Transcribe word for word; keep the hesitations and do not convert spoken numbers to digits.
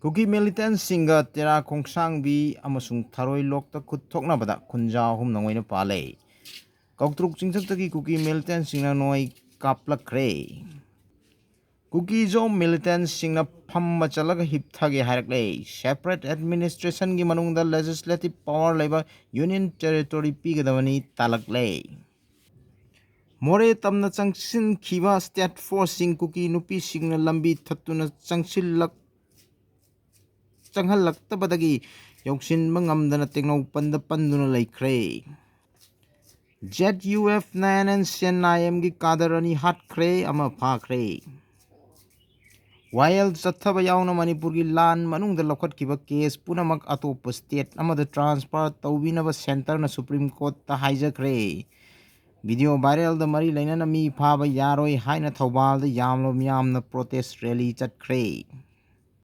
ꯀꯨꯀꯤ ꯃꯤꯂꯤꯇꯦꯟꯁꯤꯡꯒ ꯇꯦꯔꯥ ꯈꯣꯡꯁꯥꯡꯕꯤ ꯑꯃꯁꯨꯡ ꯊꯔꯣꯏ ꯂꯣꯛꯇ ꯈꯨꯠ ꯊꯣꯛꯅꯕꯗ ꯈꯨꯟꯖꯥ ꯑꯍꯨꯝꯅ ꯉꯣꯏꯅ ꯄꯥꯜꯂꯦ꯫ ꯀꯧꯇ꯭ꯔꯨꯛ ꯆꯤꯡꯊꯛꯇꯒꯤ ꯀꯨꯀꯤ ꯃꯤꯂꯤꯇꯦꯟꯁꯤꯡꯅ ꯅꯣꯡꯃꯩ ꯀꯥꯞꯂꯛꯈ꯭ꯔꯦ꯫ ꯀꯨꯀꯤꯖꯣ ꯃꯤꯂꯤꯇꯦꯟꯁꯤꯡꯅ ꯐꯝꯕ ꯆꯠꯂꯒ ꯍꯤꯞꯊꯒꯦ ꯍꯥꯏꯔꯛꯂꯦ꯫ ꯁꯦꯄꯔꯦꯠ ꯑꯦꯗꯃꯤꯅꯤꯁꯇ꯭ꯔꯦꯁꯟꯒꯤ ꯃꯅꯨꯡꯗ ꯂꯦꯖꯤꯁꯂꯦꯇꯤꯚ ꯄꯥꯋꯔ ꯂꯩꯕ ꯌꯨꯅꯤꯌꯟ ꯇꯦꯔꯤꯇꯣꯔꯤ ꯄꯤꯒꯗꯕꯅꯤ ꯇꯥꯂꯛꯂꯦ꯫ ꯃꯣꯔꯦ ꯇꯝꯅ ꯆꯪꯁꯤꯟꯈꯤꯕ ꯁ꯭ꯇꯦꯠ ꯐꯣꯔꯁꯁꯤꯡ ꯀꯨꯀꯤ ꯅꯨꯄꯤꯁꯤꯡꯅ ꯂꯝꯕꯤ ꯊꯠꯇꯨꯅ ꯆꯪꯁꯤꯜꯂꯛ ꯆꯪꯍꯜꯂꯛꯇꯕꯗꯒꯤ ꯌꯧꯁꯤꯟꯕ ꯉꯝꯗꯅ ꯇꯦꯡꯅꯧꯄꯟꯗ ꯄꯟꯗꯨꯅ ꯂꯩꯈ꯭ꯔꯦ꯫ Z U F nine N C N I ꯑꯦꯝꯒꯤ ꯀꯥꯗꯔ ꯑꯅꯤ ꯍꯥꯠꯈ꯭ꯔꯦ, ꯑꯃ ꯐꯥꯈ꯭ꯔꯦ꯫ ꯋꯥꯌꯦꯜ ꯆꯠꯊꯕ ꯌꯥꯎꯅ ꯃꯅꯤꯄꯨꯔꯒꯤ ꯂꯥꯟ ꯃꯅꯨꯡꯗ ꯂꯧꯈꯠꯈꯤꯕ ꯀꯦꯁ ꯄꯨꯝꯅꯃꯛ ꯑꯇꯣꯞꯄ ꯁ꯭ꯇꯦꯠ ꯑꯃꯗ ꯇ꯭ꯔꯥꯟꯁꯐꯔ ꯇꯧꯕꯤꯅꯕ ꯁꯦꯟꯇꯔꯅ ꯁꯨꯄ꯭ꯔꯤꯝ ꯀꯣꯔꯠꯇ ꯍꯥꯏꯖꯈ꯭ꯔꯦ꯫ ꯚꯤꯗꯤꯑꯣ ꯚꯥꯏꯔꯦꯜꯗ ꯃꯔꯤ ꯂꯩꯅꯅ ꯃꯤ ꯐꯥꯕ ꯌꯥꯔꯣꯏ ꯍꯥꯏꯅ ꯊꯧꯕꯥꯜꯗ ꯌꯥꯝꯂꯕ ꯃꯤꯌꯥꯝꯅ ꯄ꯭ꯔꯣꯇꯦꯁ ꯔꯦꯂꯤ ꯆꯠꯈ꯭ꯔꯦ꯫